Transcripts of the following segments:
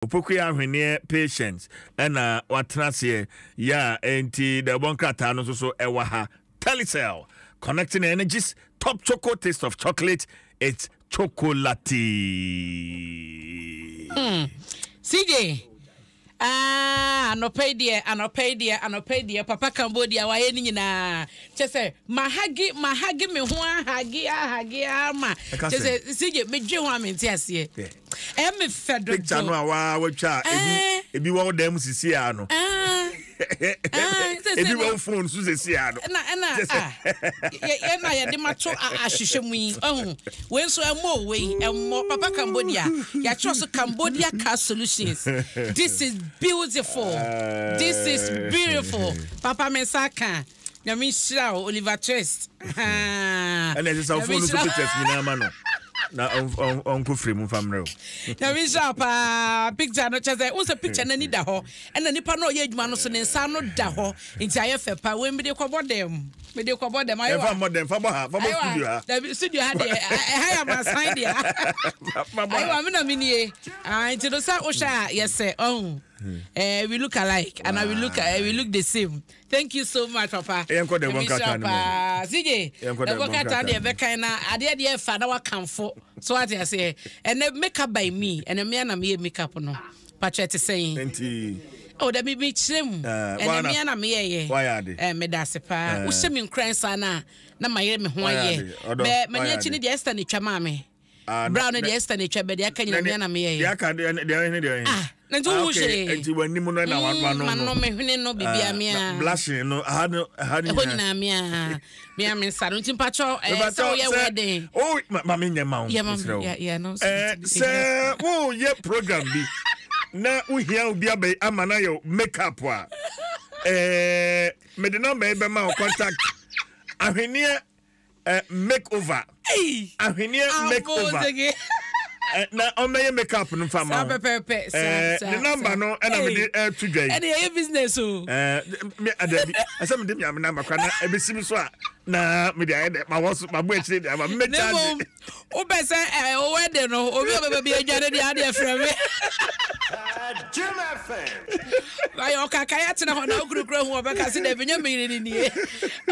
Opokuya Ahweneɛ Patience ɛna watena aseɛ yɛ a enti dɛbɔ nkrataa no nso so ɛwɔ ha. Telecel, connecting energies, top choco taste of chocolate, it's chocolate. CJ, Ah, anɔpa yi deɛ, anɔpa yi deɛ, anɔpa yi deɛ, Papa Cambodia wayɛ ne nyinaa. Kyɛ sɛ, mahage, mahage me ho ahage, ahage ama. Kyɛ sɛ, CJ, medwe ho a mente aseɛ. Ɛyɛ me fɛ dodo. Picture no a waa watwa a, ebi, ebi wɔ wo dan mu sisi a no. Ebi wɔ wo phone so sisi a no. Ɛna, ɛna, ah, yɛ na yɛde ma to ahwehwɛ mu yi, ɔho. Wei nso ɛmmɔ o, wei ɛmmɔ. Papa Cambodia, yɛatwerɛ so Cambodia Car Solutions. This is beautiful. This is beautiful. Papa me nsa aka. Nyame nhyira o, Oliver Twist. Ɛna ɛsɛ sɛ phone so pictures nyinaa ma no. Na ɔnkɔ firi mu mfa mmerɛ o. Nyame nhyira paa. Picture no kyɛ sɛ, wo sɛ picture no ani da hɔ. Ɛna nipa no ɔyɛ adwuma no so ne nsa ano da hɔ. Nti ayɛ fɛ paa. Wei mede kɔbɔ dɛm. Mede kɔbɔ dɛm. Ayewa. Ɛfa mmɔ dɛm, fa bɔ ha, fa bɔ studio ha. Dabi studio ha deɛ, ɛha yɛ amansan deɛ. Ayewa me na me nie. Ah, nti no sɛ wohwɛ a yɛsɛ ɔho. Eh, we look alike and we look eh, we look the same. Thank you so much, Papa. Yɛnkɔ dɛm bɔ nkrataa no mu. CJ, dɛm bɔ nkrataa deɛ bɛkan na adeɛ deɛ fa na wakamfo. So ate aseɛ. Ɛnɛ makeup by me. Ɛnɛ mmea na meyɛ makeup no. Pakyɛ ɛte sɛn? Nti. Oh, dabi mi kyerɛ mu. Ɛnɛ mmea na meyɛ yɛ. Wayɛ ade. Eh, meda ase paa. Wohyɛ me nkuran saa na na mayere me ho ayɛ. Bɛ m'ani akyi ne deɛ Esther na etwa maa me. Brown ne deɛ Esther na etwa bɛ deɛ aka nyina mmea na meyɛ yɛ. Deɛ aka deɛ deɛ ɔhene deɛ ɔhene. Ah, na nti wohu hwee. Nti w'anim no na wano no. Mano me hwene no bibia mea. Blushing no aha no aha no nyinaa. Ɛhɔ nyinaa mea. Mea me nsa no nti mpakyɛw eh, sɛ woyɛ wedding. Oh, ma me nyɛ ma wo. Yɛ ma me yɛ yɛ no. Eh, sɛ woyɛ program bi na wohia obi abɛyi ama na yɛ makeup a eh, mede number yi bɛma wo contact ahweneɛ eh, makeover ahweneɛ makeover eh, na ɔmmɛyɛ makeup no mfa ma wo eh, ne number no ɛna mede ɛto dwa yi ɛne ɛyɛ business o dabi ɛsɛ mede me ame number kora na ɛbɛsi me so a na mede ayɛ dɛ mawɔ so mabɔ akyire de ama mmɛkyagye wopɛ sɛ wowɛ de no obi a ɔbɛba bi adwane deɛ adeɛ frɛ me ayɛ ɔkakae atena hɔ na wokurukura hu ɔbɛka se dabi nyɛ meyere ne nie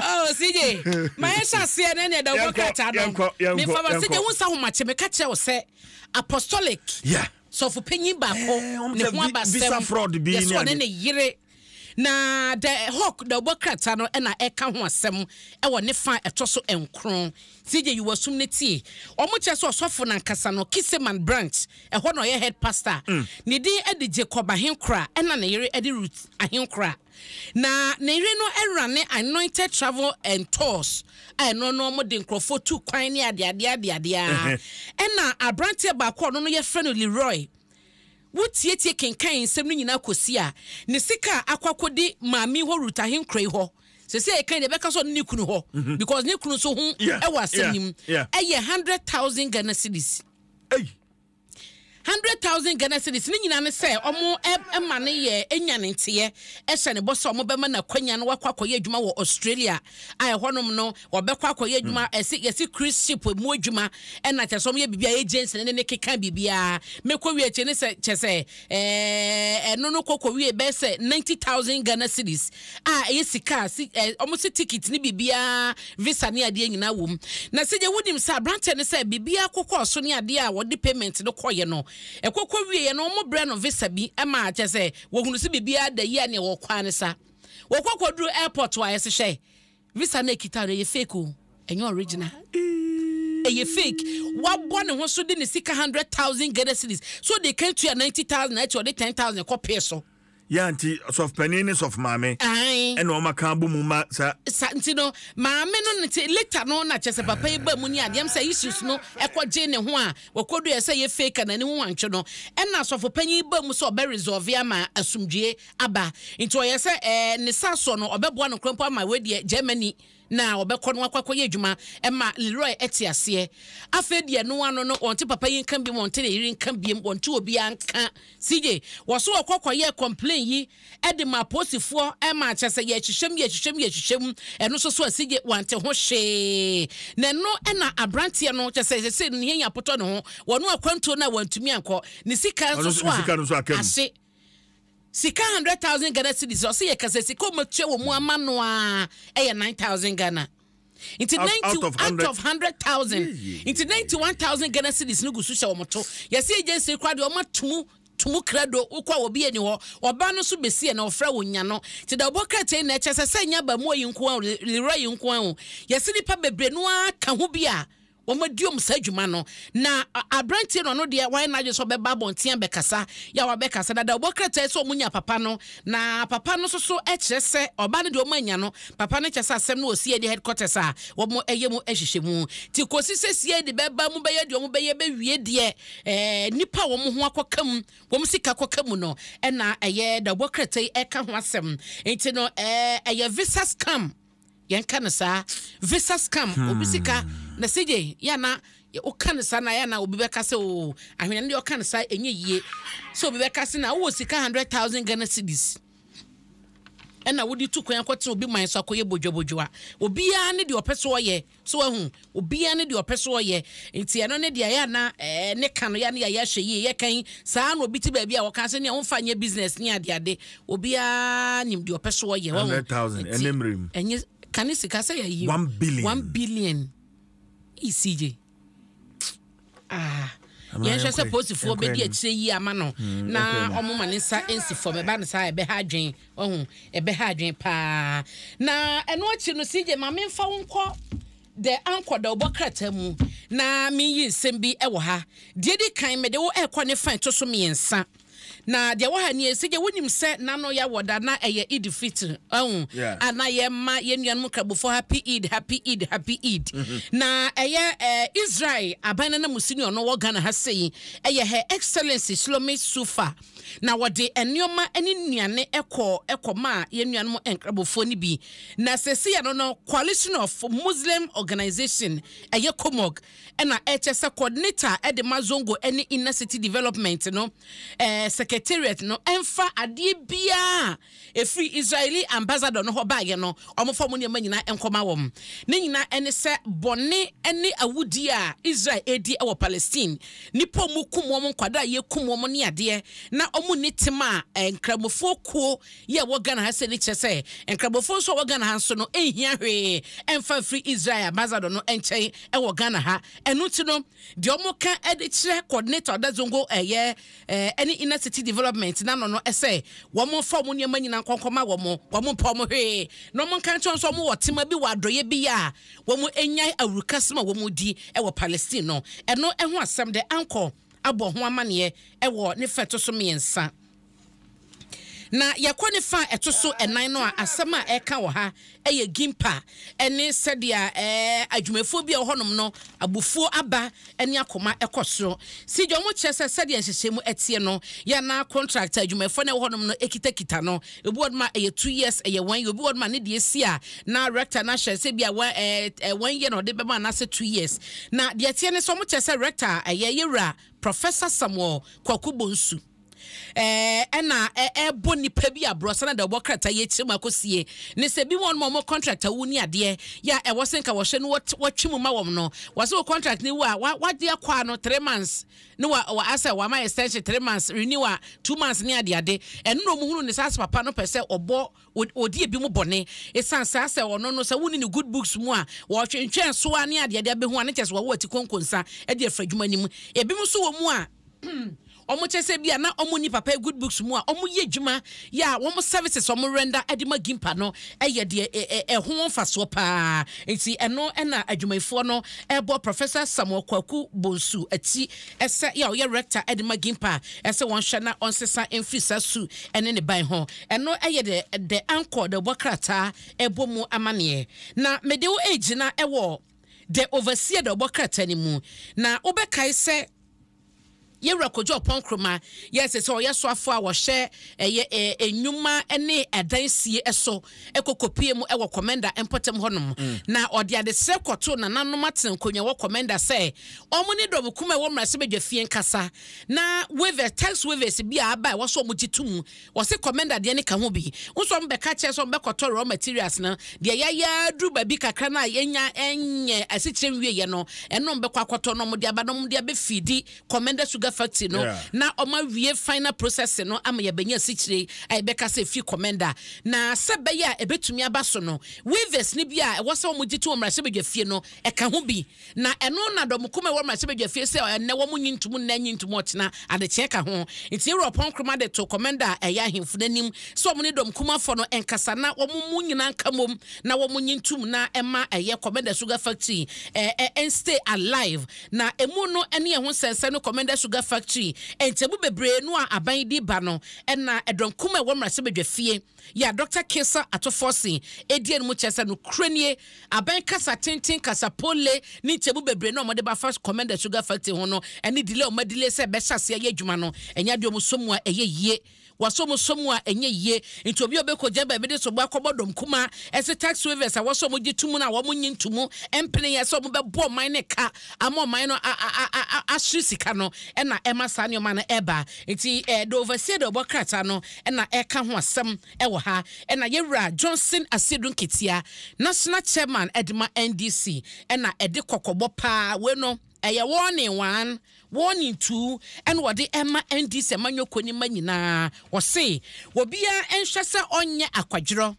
oh, CJ ma yɛhyɛ aseɛ ne neɛ da wobɔ krataa no mefa ma CJ wo nsa homakye meka kyerɛ wo sɛ apostolic yeah. sɔfo panyin baako eh, ne ho abasɛm yɛsɛ ɔne ne yere na the hawk da wobɔ krataa no ɛna ɛka ho asɛm ɛwɔ ne fa ɛtɔ so nkron CJ yiwasum ne tie wɔn kyerɛ sɛ ɔsɔfo nankasa no Kiseman branch Ɛhɔ na ɔyɛ head pastor. Ne din de Jacob Ahenkora ɛna ne yere de Ruth Ahenkora. Na ne yere no rane Anointed Travel and Tours a ɛno no wɔde nkurɔfoɔ tu kwan ne adeadeɛ adeadeɛ ara. Ɛna aberanteɛ baako a ɔno no yɛfrɛ no Leroy. Wotietie kenkan nsɛm no nyinaa kɔsi a, ne sika a akɔ akɔdi maame hɔ Ruth Ahenkora yi hɔ sese yɛka deɛ ɛbɛka sɛ ɔne ne kunu hɔ because ne kunu nso ho ɛwɔ asɛm no mu ɛyɛ 100,000 Ghana cedis. Ei! 100,000 Ghana cedis ne nyinaa ne sɛ ɔmo ɛma no yɛ enya ne nteɛ ɛhyɛ ne bɔ sɛ ɔmo bɛma no akwanya no wakɔ akɔyɛ adwuma wɔ Australia a ɛhɔnom no ɔbɛkɔ akɔyɛ adwuma ɛsi yɛsi cruise ship mu adwuma ɛna kyɛ sɛ ɔmo yɛ biribi a agency ne ne keka biribiara mekɔ wie akyi ne sɛ kyɛ sɛ ɛɛ ɛno no kɔkɔ wie bɛyɛ sɛ 90,000 Ghana cedis a ɛyɛ sika a si ɛ wɔn si ticket ne biribiara visa ne adeɛ nyinaa wɔ mu na sɛ deɛ wonim sɛ aberanteɛ no sɛ biribiara kokɔɔ so ne adeɛ a wɔde payment no kɔyɛ no ɛkɔkɔ wieɛ no wɔn brɛ no visa bi ɛma kyɛ sɛ wɔhunu sɛ biribiara da yie a neɛ wɔkɔ ne sa wɔkɔ kɔduru airport a yɛsɛ hwɛ visa no ekita no ɛyɛ fake o ɛnyɛ original ɛyɛ fake wabɔ ne ho so de ne sika 100,000 Ghana cedis so de kan tua 90,000 akyi ɔde 10,000 kɔ pee so. Yeah, nti sɔfo panin ne sɔfo maame. Ae. Ɛna wɔn aka abɔ mu ma sa. Sa nti no maame no ne ti later no na kyɛ sɛ papa yi ba mu ne adeɛ m sɛ issues no ɛkɔ gye ne ho a wɔkɔdu yɛ sɛ yɛ fake na ne ho antwe no ɛna sɔfo panyin ba mu sɛ ɔbɛ resolve ama asomdwie aba nti ɔyɛ sɛ ɛɛ ne sa soɔ no ɔbɛboa no koraa mpo ama wei deɛ Germany. na ɔbɛkɔ no akɔ akɔyɛ adwuma ma Leroy te aseɛ. Afei deɛ ɛno ano no wɔnte papa yi nka biom, wɔnte ne yere nka biom, wɔnte obiara nka. CJ, wɔso wɔkɔ kɔyɛɛ complain yi de ma apolisifoɔ ma kyerɛ sɛ yɛhwehwɛ mu, yɛhwehwɛ mu, yɛhwehwɛ mu. Ɛno nso so a CJ wante ho hwee. Na ɛno na aberanteɛ no kyerɛ sɛ sɛsɛ no ne hia apotɔ ne ho. Wɔno akwantuo no a wantumi ankɔ. Ne sika nso so a ahye. Sika 100,000 Ghana cedis ɔsɛ yɛ kasa sika ɔmo atua wɔ mu ama no a ɛyɛ 9,000 Ghana. Nti 90 out of 100,000 nti 91,000 Ghana cedis no gu so hyɛ wɔn to. Yɛsɛ agency koraa deɛ ɔmo atumu tumu krado wokɔ a obi ani hɔ ɔbaa no nso besi ɛna ɔfrɛ wo nya no nti da ɔbɔ krataa yi na ɛkyɛ sɛ sɛ nyɛ abamuwa yi nko a Leroy yi nko a o yɛsɛ nipa bebree no ara ka ho bi a Wɔadi wɔn saa dwuma no. Na aberanteɛ no ɔno deɛ wayɛ n'adwene sɛ ɔbɛba abɔnten abɛkasa. Yɛ a wabɛkasa dada ɔbɔ krataa sɛ wɔn nya papa no. Na papa no nso so kyerɛ sɛ ɔbaa no deɛ wɔn anya no. Papa no kyerɛ sɛ asɛm no wɔ CID headquarters a wɔn ɛyɛ mu nhwehwɛmu. Nti kɔsi sɛ CID bɛba mu bɛyɛ deɛ wɔn bɛyɛ bɛwie deɛ ɛɛ nnipa a wɔn ho akɔka mu wɔn sika kɔka mu no ɛna ɛyɛ dawubɔ krataa yi ɛka ho asɛm. Nti no ɛɛ ɛyɛ visa scam. Yɛnka no saa. Visa scam, obi sika. Na CJ, yɛ na woka no saa na yɛ na obi bɛka sɛ o ahwene no deɛ ɔka no saa ɛnyɛ yie. Sɛ obi bɛka sɛ na wowɔ sika 100,000 Ghana cedis ɛna wode tu kwan akɔtena obi man so akɔyɛ bodwabodwoa. Obiara ne deɛ ɔpɛ so ɔyɛ. So wahu? Obiara ne deɛ ɔpɛ so ɔyɛ. Nti ɛno ne deɛ ɛyɛ a na ɛɛ ne ka no yɛ a na yɛayɛ ahwɛ yie. Yɛka yi, saa na obi te baabi a wɔka sɛ nea womfa nyɛ business ne adeade. Obiara nim deɛ ɔpɛ so ɔyɛ. Wahu? 100,000 Nti ɛne mmerɛ mu. ɛnyɛ ka ne sika sɛ yɛyi. 1 billion. 1 billion. ECJ. Ah. Yɛnhwɛ sɛ polisifoɔ bɛdi akyire yi ama no hmm, na ɔmo ma ne nsa nsi fam. Ɛba no saa ɛbɛha adwen. Ɔho ɛbɛha adwen paa. Na ɛno akyi no CJ ma memfa wo nkɔ the ankɔ da ɔbɔ krataa mu na menyi nsɛm bi wɔ ha. Deɛ di kan mede wo ɛkɔ ne fa ɛto so mmiɛnsa. Na deɛ ɛwɔ ha nie, sɛdeɛ wonim sɛ nano yɛ wɔ da na ɛyɛ Eid Fitr, ɔhu, a na yɛma yɛn nuanom Nkramofoɔ Happy Eid, Happy Eid, Happy Eid. Mm-hmm. Na ɛyɛ eh, Israel aban no nanmusini ɔno wɔ Ghana ha sei, ɛyɛ Her Excellency Shlomi Sufa. Na wɔde nneɛma ne nnuane ɛkɔ ɛkɔmaa yɛn nuanom Nkramofoɔ no bi. Na sɛsi ano no, Coalition of Muslim Organization, ɛyɛ COMOG, ɛna ɛkyɛ sɛ coordinator de ma Zongo ne Inner City Development no eh, Secretariat no ɛmfa adeɛ biara a ɛfiri Israeli ambassador no hɔ baeɛ no wɔmfa wɔn nneɛma nyinaa nkɔma wɔn. Ne nyinaa ɛne sɛ bɔne ne awudie a Israel ɛredi wɔ Palestine, nnipa a wɔkum wɔn, nkwadaa a yɛkum wɔn ne adeɛ, na wɔn nni tema a eh, nkramofoɔ kuo yi a ɛwɔ Ghana ha sɛ ne kyerɛ sɛ nkramofoɔ nso a ɛwɔ Ghana ha nso no nhia hwee ɛmfa mfiri Israel ambassador no nkyɛn wɔ Ghana ha. Ɛno nti no, deɛ wɔka de kyerɛ coordinator ɔda Zongo ɛyɛ ɛne Inner City Development n'ano no sɛ wɔn mfa wɔn nneɛma nyinaa nkɔnkɔma wɔn, wɔn mpa wɔn hwee, na wɔn nka nkyerɛ wɔn sɛ wɔn wɔ tema bi wɔ adɔeɛ bi yɛ a wɔn nyae awurukasɛm a wɔn di wɔ Palestine no. Ɛno ho asɛm de ankɔ abɔ ho amaneɛ wɔ ne fa ɛto so mmiɛnsa. Na yɛkɔ ne fa a ɛto so ɛnan no a, asɛm a ɛka wɔ ha yɛ GIMPA ne sɛdeɛ adwumayɛfoɔ bi a ɛwɔ hɔnom no abufuo aba ne akoma kɔ soro. Sigya wɔn kyerɛ sɛ sɛdeɛ nhyehyɛe mu ɛteɛ no, yɛ na contract a adwumayɛfoɔ no ɛwɔ hɔnom no kitakita no, ebi wɔ hɔnom a ɛyɛ 2 years, ɛyɛ 1 year, obi wɔ hɔnom a ne deɛ si a na rector no ahyɛ sɛ bi a 1 year na ɔde bɛma anaasɛ 2 years. Na deɛ ɛteɛ ne sɛ wɔn kyerɛ sɛ rector a ɛyɛ yɛwura Professor Samuel Kwaku Bonsu ɛna ɛbɔ nipa bi aborɔ sɛ na deɛ ɔbɔ krataa yi akyire mu akɔsie ne sɛ bi wɔn wɔn contract awu ne adeɛ yɛ a ɛwɔ sɛ nka wɔhyɛ no wɔtwe mu ma wɔn no wɔsɛ wɔ contract ne wu a wade akɔ ano 3 months ne wa wa asɛ wama extension 3 months renew a 2 months ne ade ade. Ɛno na wɔn hunu ne sɛ asɛ papa no pɛ sɛ ɔbɔ ɔdi ebi mu bɔne ɛsiane saa sɛ ɔno no sɛ wonni ne good books mu a wɔtwentwɛn so a ne adeade abɛhu a ne kyɛ sɛ wɔwɔ ati konkonsa de afiri adwuma no mu. Ebi mu nso wɔ mu a wɔn kyɛ sɛ bi a na wɔn ni papa good books mu a wɔn yɛ adwuma yɛ a wɔn services wɔn render de ma GIMPA no yɛ deɛ ɛho mfasoɔ paa. Nti ɛno ɛna adwumayɛfoɔ no ɛbɔ Professor Samuel Kwaku Bonsu akyi ɛsɛ yɛ a ɔyɛ rector de ma GIMPA ɛsɛ wɔn hwɛ na ɔnsesa mfiri saa su ɛne ne ban ho. Ɛno ɛyɛ de ankɔ de bɔ krataa ɛbɔ mu amaneɛ na mede wo ɛgyina ɛwɔ The Overseer de ɔbɔ krataa no mu na wobɛkae sɛ Yɛwura Kojo Oppong Nkrumah yɛ sɛ sɛ ɔyɛ soafo a wɔhyɛ ɛyɛ nnwuma ne adan sie so kɔ kɔpie mu wɔ Komenda mpɔtam hɔnom. Na ɔde adesrɛ kɔtoo nananom atena nkonnwa wɔ Komenda sɛ wɔn ne dɔm kum a ɛwɔ mmarahyɛbadwafie nkasa na waivers, tax waivers bi a aba a ɛwɔ sɛ wɔgye to mu. Wɔse Komenda deɛ no ka ho bi. Wo nso wɔbɛka kyerɛ sɛ wɔbɛkɔtɔ raw materials no, deɛ yɛayɛ aduru baabi kakra no a yɛnya nyɛ asikyire nwieɛ no, ɛno wɔbɛkɔ akɔtɔ na wɔde aba na wɔde abɛfiidi Komenda Sugar Factory no na wɔawie final processing no ama yɛabɛnya asikyire a yɛbɛka sɛ ɛfiri Komenda. Na sɛ ɛbɛyɛ a ɛbɛtumi aba so no, weavers no bi a ɛwɔ sɛ wɔgye to wɔ mmarahyɛbadwafie no, ɛka ho bi. Na ɛno na dɔm kumaa a ɛwɔ mmarahyɛbadwafie sɛ ɛnnɛ wɔn nnye ntom nnɛ nnye ntom ɔkyena adekyeɛ ka ho. Nti Yɛwura Ɔpɔn Nkrumah de too Komenda a ɛyɛ ahemfo no anim sɛ wɔn ne dɔm kumafoɔ no nkasa na wɔn mu nyinaa nka mmom na wɔn nnye ntom na ɛma ɛyɛ Komenda Sugar Factory ɛ stay alive. Na emu no ne ɛho nsɛnsɛm no Komenda Sugar Factory nkyɛmu bebree no a aban de ba no na ɛdɔm kumaa a ɛwɔ mmarahyɛbadwafie yɛ a Dɔkta Caesar Ato Forson di anim kyerɛ sɛ nokorɛ nie, aban kasa tenten, kasa pole ne nkyɛmu bebree no a wɔde ba fa Komenda Sugar Factory ho no ne delay a wɔadelay sɛ ɛbɛhyɛ aseɛ ayɛ adwuma no, ɛnyɛ adeɛ a wɔsɔ mu a ɛyɛ yie. Wɔasɔ mu sɔ mu a ɛnyɛ yie. Nti obi a ɔbɛkɔgyina baabi de sobo akɔbɔ dɔm kumaa ɛse tax waivers a wɔsɛ wɔgye to mu no a wɔnnye nto mu mpene yɛ sɛ wɔbɛbɔ ɔman no ka ama ɔman no ahwere sika no na ɛma saa nneɛma no ɛba. Nti the overseer de ɔbɔ krataa no na ɛka ho asɛm wɔ ha. Ɛna yɛwura Johnson Asiedu Nketia, National Chairman de ma NDC na ɛde kɔkɔbɔ paa wei no ɛyɛ warning one, warning two ɛna wɔde ɛma NDC amanyɔkuo no mma nyinaa. Wɔse obiara nhwɛ sɛ ɔnyɛ akwadworɔ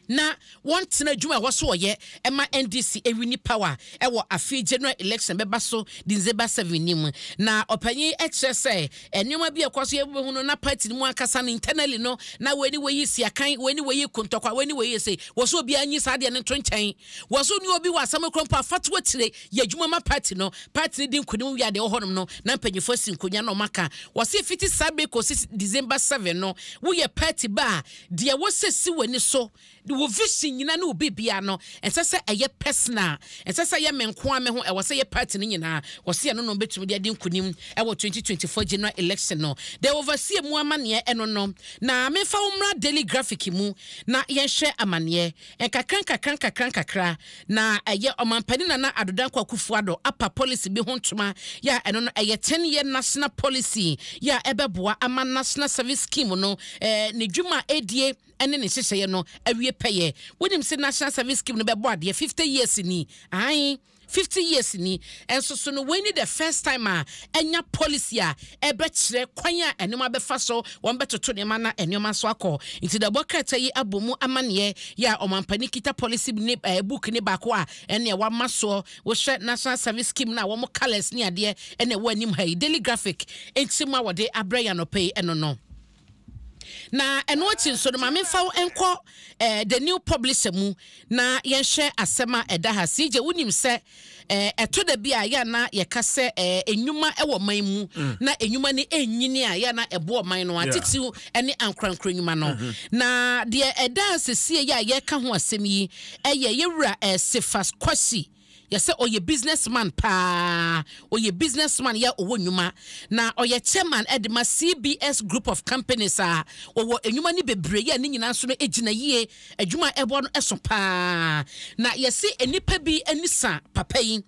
na wɔntena adwuma a ɛwɔ so wɔyɛ ɛma NDC ɛwini power ɛwɔ afe general election bɛba so December 7 ni mu. Na ɔpanyin ɛkyerɛ sɛ nneɛma bi a ɛkɔ so yɛbɛhu no na party no mu ankasa no internally no na wei ne wei yi si akan, wei ne wei yi kontɔkwa, wei ne wei yi se wɔ so obiara nyi saa deɛ no nto nkyɛn. Wɔ so ne obi wɔ asɛm koro mpo a fa to akyire yɛ adwuma ma party no. Party no di nkonim wie a deɛ ɛwɔ hɔnom no na mpanyinfoɔ asi nkonwa na wɔaka. Wɔ se fiti saa bere kɔsi December 7 no woyɛ party ba a Deɛ ɛwɔ sɛ si w'ani so, wo vision nyina ne wo biribiara no, ɛnsɛ sɛ ɛyɛ personal, ɛnsɛ sɛ ɛyɛ me nko ara me ho, ɛwɔ sɛ ɛyɛ party no nyinaa. Wɔse ɛno na wɔbɛtumi de adi nkunim wɔ 2024 general election no. The Overseer mu amaneɛ ɛno no. Na memfa wo mmra Daily Graphic mu na yɛnhwɛ amaneɛ. Nkakra nkakra nkakra nkakra na ɛyɛ Ɔmanpanin Nana Addo Dankwa Akufo Addo apa policy bi ho ntoma yɛ a ɛno no ɛyɛ 10 year national policy yɛ a ɛbɛboa ama National Service Scheme no ne dwuma a ɛredie ne ne nhyehyɛeɛ no awie pɛyɛ. Wonim sɛ National Service Scheme no bɛbɔ adeɛ 50 years ni? Ae. 50 years ni nso so no wei ne the first time a anya policy a ɛbɛkyerɛ kwan a nneɛma bɛfa so wɔn bɛtoto nneɛma na nneɛma nso akɔ nti dɛbɔ krataa yi abɔ mu amaneɛ yɛ a ɔmampanin kita policy ne eh, book ne baako a ɛne wama soɔ wohwɛ National Service Scheme no a wɔn colours ne adeɛ ɛna ɛwɔ anim ha yi Daily Graphic nkyerɛ mu a wɔde abrɛ yɛn anɔpa yi ɛno no. Na ɛno akyi nso no, ma memfa wo nkɔ eh, The New Publisher mu na yɛnhwɛ asɛm a ɛda ha. CJ, wonim sɛ eh, ɛtɔ da bi a yɛ na yɛka sɛ eh, nnwuma wɔ ɔman mu mm. na nnwuma no ɛnyini a yɛ na ɛboɔ ɔman no atitiriw ne ankorankoro nnwuma no. Mm-hmm. Na deɛ ɛda sesie yɛ a yɛka ho asɛm yi ɛyɛ yɛwura eh, Cephas Kwasi. Yɛ sɛ ɔyɛ business man paa, ɔyɛ business man yɛ ɔwɔ nnwuma, na ɔyɛ chairman de ma CBS group of companies a ɔwɔ nnwuma no bebree yɛ ne nyinaa nso no gyina yie, adwuma a ɛbɔ no ɛso paa. Na yɛse nnipa bi ani sa papa yi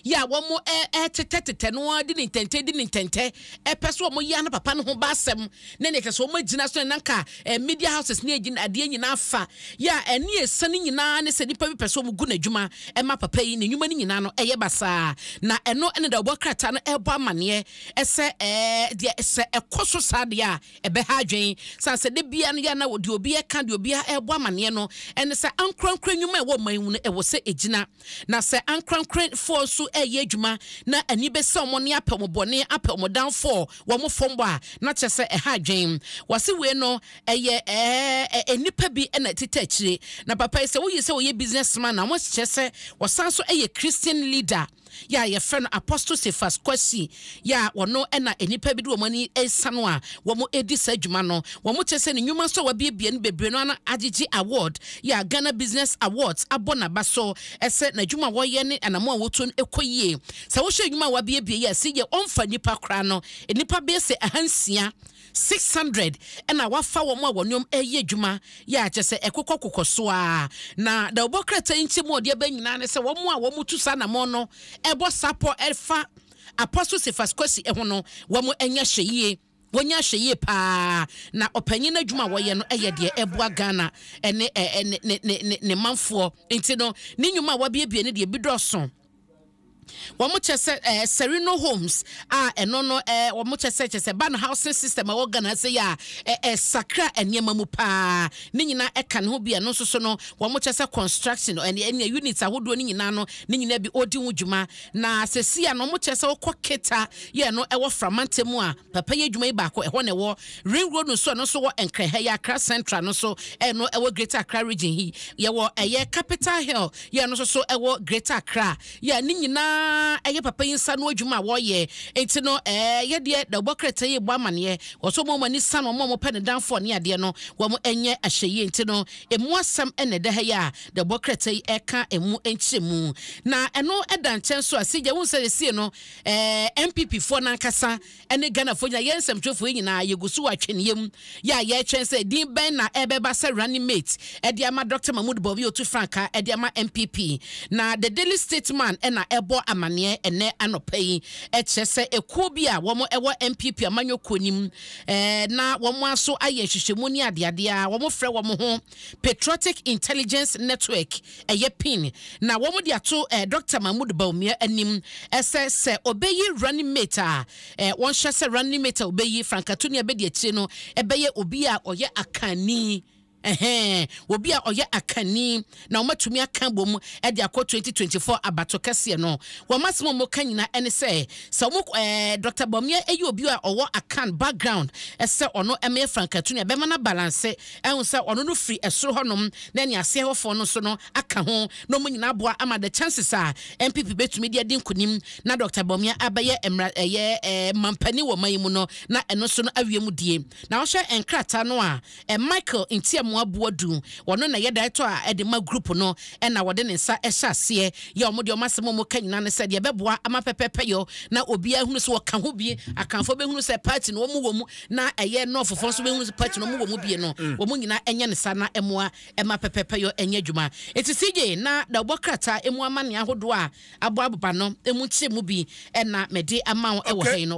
yɛ a wɔn ɛtetɛtetɛ no ara di ne ntɛntɛ di ne ntɛntɛ ɛpɛ so wɔn yɛ ano papa no ho ba asɛm na nea kyerɛ sɛ wɔn agyina so na nka eh, media houses ne agyina adeɛ nyinaa fa yɛ a ɛne ɛsane nyinaa ne sɛ nipa bi pɛ sɛ wɔn gu n'adwuma ɛma papa yi ne nnwuma no nyinaa no ɛyɛ basaa na ɛno ɛne da ɔbɔ krataa no ɛbɔ amaneɛ ɛsɛ ɛɛ deɛ sɛ ɛkɔ so saa deɛ a ɛbɛha adwen san sɛ de bia no yɛ na deɛ obi ɛka deɛ obi ɛbɔ amaneɛ no ɛne sɛ ankorankora nnwuma ɛwɔ ɔman mu no ɛwɔ sɛ ɛgyina na sɛ ankorankorafoɔ nso ɛyɛ adwuma na ani bɛsɛ wɔn ne apɛ wɔn bɔne apɛ wɔn danfoɔ wɔn fam bɔ a, na kyerɛ sɛ ɛha adwen. Wɔse wei no ɛyɛ ɛɛ nnipa bi na ɛtete akyire. Na papa yi sɛ woyi sɛ ɔyɛ business man a, wɔkyerɛ sɛ ɔsan so yɛ Christian leader. yɛ a yɛfrɛ no Apostle Cephas Kwasi yɛ a wɔno na nnipa bi de wɔn ani resa no a wɔredi saa dwuma no. Wɔn kyerɛ sɛ ne nnwuma nso a wabiebie no bebree no ara agyegye award yɛ a Ghana Business Awards abɔ n'aba so sɛ n'adwuma a wɔyɛ ne anamɔn a wɔtu no kɔ yie. Sɛ wohwɛ nnwuma a wabiebie yi a, CJ ɔmfa nnipa koraa no, nnipa bɛyɛ sɛ 600, 600 na wafa wɔn a wɔne wɔn reyɛ adwuma yɛ a kyerɛ sɛ ɛkokɔkokɔ so ara. Na dawubɔ krataa yi nkyɛmu a ɔde aba nyinaa ne sɛ wɔn a wɔtu saa anamɔn no bɔ sapɔ fa Apostle Cephas Kwasi ho no, wɔanya ahwɛyie. Wɔnya ahwɛyie paa na ɔpanyin no adwuma a wɔyɛ no yɛ deɛ ɛboa Ghana ne ne ne ne ne manfoɔ. Nti no, ne nnwuma a wabiebie no deɛ bi dɔɔso. Wɔn kyɛ sɛ ɛɛ eh, Sereno Homes a ɛno no ɛɛ eh, wɔn kyɛ sɛ kyɛ sɛ ban housing system a ɛwɔ Ghana ase yɛ a ɛ ɛsakra nneɛma mu paa ne nyinaa ɛka ne ho bi ɛno nso so no wɔn kyɛ sɛ construction ɛne ɛne units ahodoɔ ne nyinaa no ne nyinaa bi ɔdi ho dwuma na sɛsi a no wɔn kyɛ sɛ wɔkɔ Keta yɛ ɛno ɛwɔ Framante mu a papa yɛ adwuma yi baako ɛhɔ na ɛwɔ Ring Road nso ɛno nso wɔ Nkran ha yɛ Accra Central no nso ɛno ɛwɔ Greater Accra Region yi yɛwɔ ɛyɛ Capital Hill yɛ ɛno nso so ɛwɔ Greater Accra yɛ ne nyinaa ɛyɛ papa yi nsa no adwuma a wɔyɛ nti no ɛɛ yɛ deɛ na wɔbɔ krataa yi bɔ amaneɛ wɔsɔ wɔn ani san wɔn a wɔpɛ ne danfoɔ ne adeɛ no wɔn ɛnyɛ ahyɛyie nti no emu asɛm ɛna ɛda ha yi a na ɛbɔ krataa yi ɛka emu nkyerɛmu na ɛno ɛda nkyɛn so a sigya wohu sɛ esie no ɛɛ NPP foɔ nankasa ɛne Ghana foɔ nyinaa yɛn nsɛmtwerɛfoɔ yi nyinaa yɛgu so wɔ atwɛneɛ mu yɛ a yɛretwɛn sɛ din bɛn na ɛbɛba sɛ running mate ɛde ama Dr. Mahmood Bawumia otu frankaa ɛde ama NPP na The Daily Statesman ɛna ɛbɔ amaneɛ ɛnɛ anɔpa yi ɛkyerɛ sɛ ekuo bi a wɔn ɛwɔ NPP amanyɔkuo nim ɛɛ na wɔn aso ayɛ nhwehwɛmu ne adeadeɛ a wɔn frɛ wɔn ho Patriotic Intelligence Network, ɛyɛ pin, na wɔde ato eh, Dɔkta Mahmood Bawumia anim sɛ sɛ ɔbɛyi running mate a, eh, wɔnhyɛ sɛ running mate a ɔbɛyi frankatoni a bɛdi akyire no ɛbɛyɛ obi a ɔyɛ akanni. Ɛhɛn, obi a ɔyɛ akanni na wɔatumi aka bom de akɔ 2024 abato kɛseɛ no. Wɔn asɛm a wɔka nyinaa ɛne sɛ, sɛ wɔn ɛɛ Dɔkta Bawumia yi obi a ɔwɔ Akan background sɛ ɔno mmɛyɛ frankatoni a, ɛbɛma no abalanse Ahu sɛ ɔno no firi ɛsoro hɔ nom na ɛne aseɛ hɔ foɔ no nso no aka ho na ɔmo nyinaa aboa ama the chances a NPP bɛtumi de adi nkunim na Doctor Bawumia abɛyɛ mmra ɛyɛ ɛɛ mampanin wɔ ɔman yi mu no na ɛno nso no awie mu die. Na wohwɛ nkrataa no a ɛ Michael Ntiamoa Boadu ɔno na ɛyɛ director a ɛde ma group no ɛna wɔde ne nsa ɛhyɛ aseɛ yɛ ɔmo deɛ ɔmo asɛm a ɔmo ka nyinaa ne sɛ deɛ ɛbɛboa ama pɛpɛpɛ yɔ na obiara hunu sɛ wɔka ho bie Akanfoɔ bɛhunu sɛ party no ɔmo wɔ mu na ɛyɛ nɔɔfofoɔ nso bɛhunu sɛ party no wɔn wɔ mu bie no mm. wɔn nyinaa ɛnyɛ ne saa na ɛmoa ɛma pɛpɛpɛ yɔ ɛnyɛ adwuma eti CJ na dawubɔ krataa emu amanneɛ ahodoɔ a abɔ aboba no emu nkyerɛ mu bi ɛna mɛde ama wo ɛwɔ ha yi no.